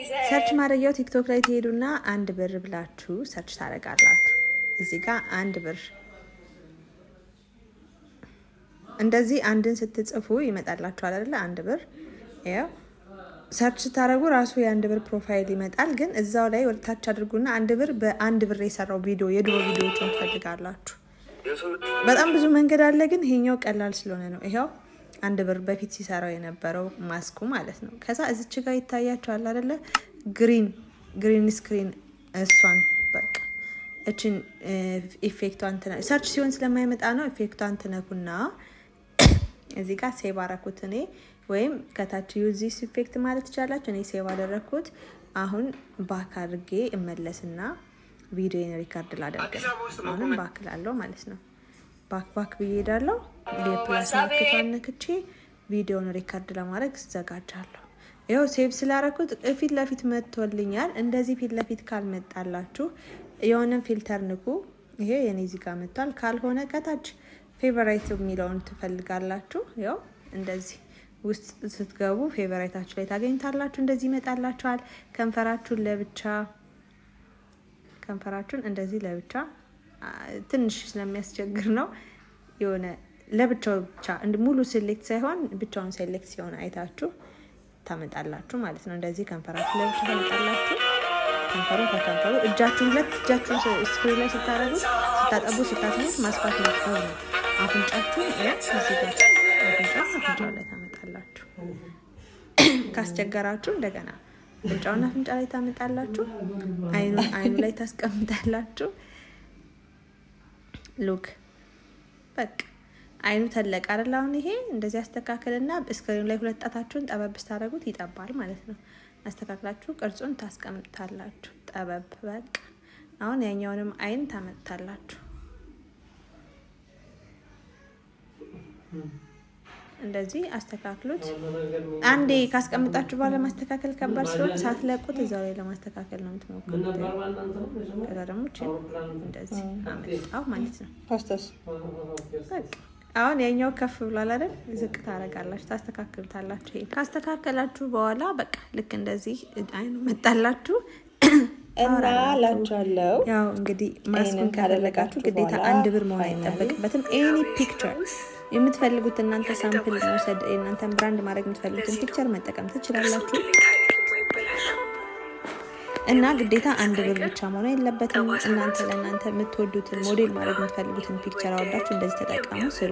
Search ማድረጊያው ቲክቶክ ላይ ትሄዱና አንድ ብር ብላችሁ search ታደርጋላችሁ። እዚህ ጋር አንድ ብር እንደዚህ አንድን ስትጽፉ ይመጣላችኋል አይደለ? አንድ ብር ያው search ስታደርጉ ራሱ የአንድ ብር profile ይመጣል። ግን እዛው ላይ ወደ ታች አድርጉና አንድ ብር በአንድ ብር የሰራው ቪዲዮ፣ የድሮ ቪዲዮዎችን ትፈልጋላችሁ። በጣም ብዙ መንገድ አለ፣ ግን ይሄኛው ቀላል ስለሆነ ነው። ይኸው አንድ ብር በፊት ሲሰራው የነበረው ማስኩ ማለት ነው። ከዛ እዚች ጋር ይታያችኋል አይደለ? Green screen፣ እሷን በቃ እችን effect ቷን search ሲሆን ስለማይመጣ ነው። Effect ቷን ትነኩና እዚህ ጋር save አረኩት እኔ፣ ወይም ከታች use this effect ማለት ትችላላችሁ። እኔ save አደረግኩት። አሁን back አድርጌ እመለስና ቪዲዮን record ላደርግ ነው። አሁንም back ላለው ማለት ነው። Back back ብዬ ሄዳለሁ። የ plus ምልክቷን ነክቼ ቪዲዮን record ለማድረግ እዘጋጃለሁ። ይኸው save ስላረኩት ፊት ለፊት መጥቶልኛል። እንደዚህ ፊት ለፊት ካልመጣላችሁ የሆነን filter ንኩ። ይሄ የኔ እዚህ ጋር መጥቷል። ካልሆነ ከታች favorite የሚለውን ትፈልጋላችሁ። ያው እንደዚህ ውስጥ ስትገቡ favorite ኣችሁ ላይ ታገኙታላችሁ። እንደዚህ ይመጣላችኋል። ከንፈራችሁን ለብቻ፣ ከንፈራችሁን እንደዚህ ለብቻ፣ ትንሽ ስለሚያስቸግር ነው፣ የሆነ ለብቻው ብቻ ሙሉ select ሳይሆን ብቻውን select ሲሆን አይታችሁ ታመጣላችሁ ማለት ነው። እንደዚህ ከንፈራችሁ ለብቻ ታመጣላችሁ። ከንፈሩ ከከንፈሩ እጃችሁን፣ ሁለት እጃችሁን screen ላይ ስታደርጉት ስታጠቡ ስታስሙት ማስፋት ማጥበብ ነው። አፍንጫችሁን እዚህ ጋር አፍንጫ አፍንጫው ላይ ታመጣላችሁ። ካስቸገራችሁ እንደገና አፍንጫውን አፍንጫ ላይ ታመጣላችሁ። አይኑን አይኑ ላይ ታስቀምጣላችሁ። Look፣ በቃ አይኑ ተለቀ አይደል? አሁን ይሄ እንደዚህ አስተካክልና screen ኑ ላይ ሁለት ጣታችሁን ጠበብ ስታደርጉት ይጠባል ማለት ነው። አስተካክላችሁ ቅርጹን ታስቀምጣላችሁ። ጠበብ፣ በቃ አሁን ያኛውንም አይን ታመጣላችሁ። እንደዚህ አስተካክሉት። አንዴ ካስቀምጣችሁ በኋላ ማስተካከል ከባድ ስለሆነ ሳትለቁት እዛው ላይ ለማስተካከል ነው የምትሞክሩት። ከዛ ደግሞ እንደዚህ አመጣው ማለት ነው። በቃ አሁን ያኛው ከፍ ብሏል አይደል? ዝቅ ታደርጋላችሁ፣ ታስተካክሉታላችሁ። ይሄ ካስተካከላችሁ በኋላ በቃ ልክ እንደዚህ አይኑ መጣላችሁ። እና ላችኋለሁ። ያው እንግዲህ ማስኩን ካደረጋችሁ ግዴታ አንድ ብር መሆን አይጠበቅበትም። Any picture የምትፈልጉት እናንተ sample መውሰድ፣ የእናንተን brand ማድረግ የምትፈልጉትን picture መጠቀም ትችላላችሁ። እና ግዴታ አንድ ብር ብቻ መሆን የለበትም። እናንተ ለእናንተ የምትወዱትን ሞዴል ማድረግ የምትፈልጉትን picture አወርዳችሁ እንደዚህ ተጠቀሙ፣ ስሩ።